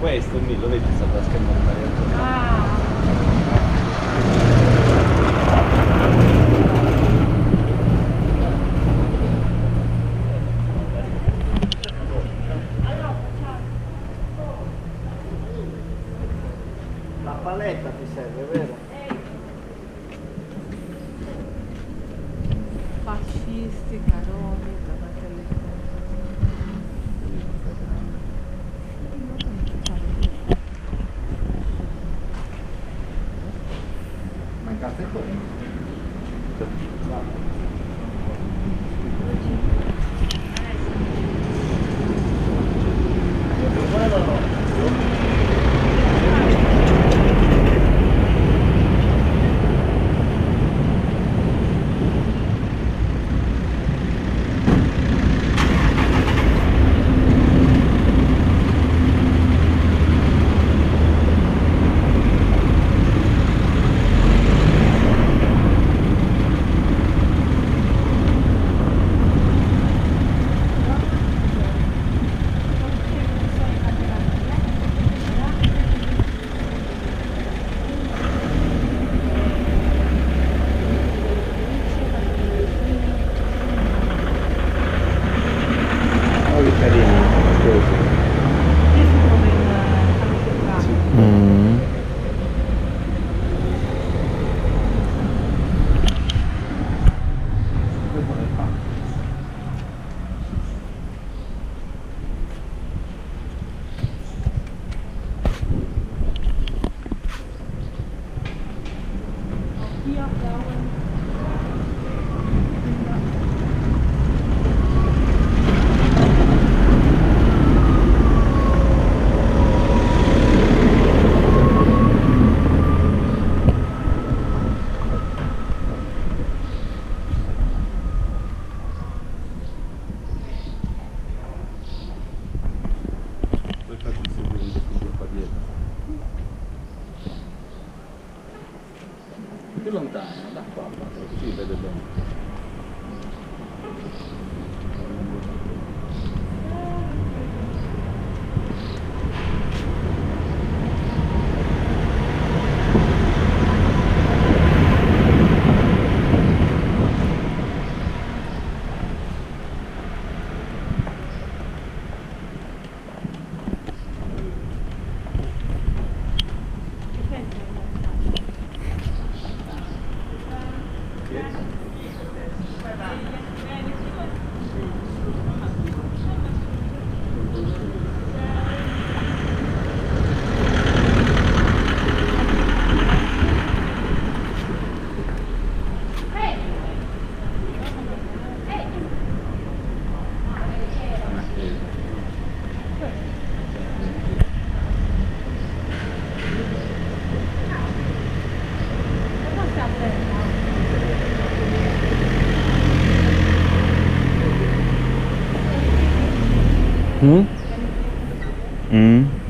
Questo, mi lo vedi sta tasca Ah! La paletta ti serve, vero? Fascisti, caroni, davanti alle Ma in calzettoni? Oh, che carini, scusi. Come in anni Questo è il fatto. Hier blauen. Poi faccio il seguito qua dietro. Più lontano, da qua, così vede bene. Una chiesa. Mm? Mm.